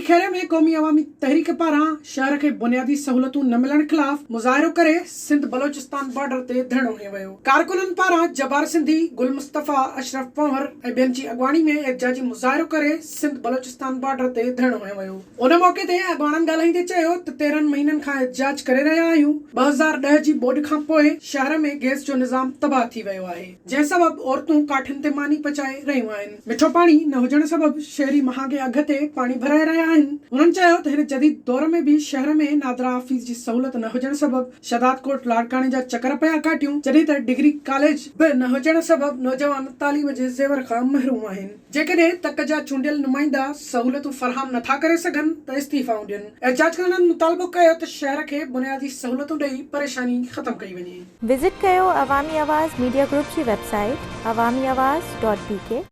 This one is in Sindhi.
خيري ۾ قومي عوامي تحريڪ پاران شهر کي بنيادي سهولتون نه ملڻ خلاف مظاهرو ڪري سنڌ بلوچستان بارڊر تي ڌرڻو هنيو ويو. ڪارڪنن پاران جبار سنڌي، گل مصطفيٰ، اشرف پنهور ۽ ٻين جي اڳواڻي ۾ احتجاجي مظاهرو ڪري سنڌ بلوچستان بارڊر تي ڌرڻو هنيو ويو. ان موقعي تي اڳواڻن ڳالهائيندي چيو ته 13 مهينن کان احتجاج ڪري رهيا آهيون، 2010 جي ٻوڏ کانپوء شهر ۾ گئس جو نظام تباهه ٿي ويو آهي. جنهن سبب عورتون ڪاٺين تي ماني پچائي رهيون آهن. مٺو پاڻي نه هجڻ سبب شهري مهانگي اگهه تي پاڻي ڀرائي رهيا آهن. هنن چيو ته هن جديد دور ۾ به شهر ۾ نادرا آفيس جي سهولت نه هجڻ سبب شهدادڪوٽ لاڙڪاڻي جا چڪر پيا ڪاٽيون، جڏهن ته ڊگري ڪاليج به نه هجڻ سبب نوجوان تعليم جي زيور کان محروم آهن. جيڪڏهن تڪ جا چونڊيل نمائندا سهولتون فراهم نٿا ڪري سگهن ته استعيفائون ڏين. احتجاج ڪندڙن مطالبو ڪيو ته شهر کي بنيادي سهولتون ڏئي پريشاني ختم ڪئي وڃي. وزٽ ڪيو عوامي آواز ميڊيا گروپ جي website Awami Awaz dot B K.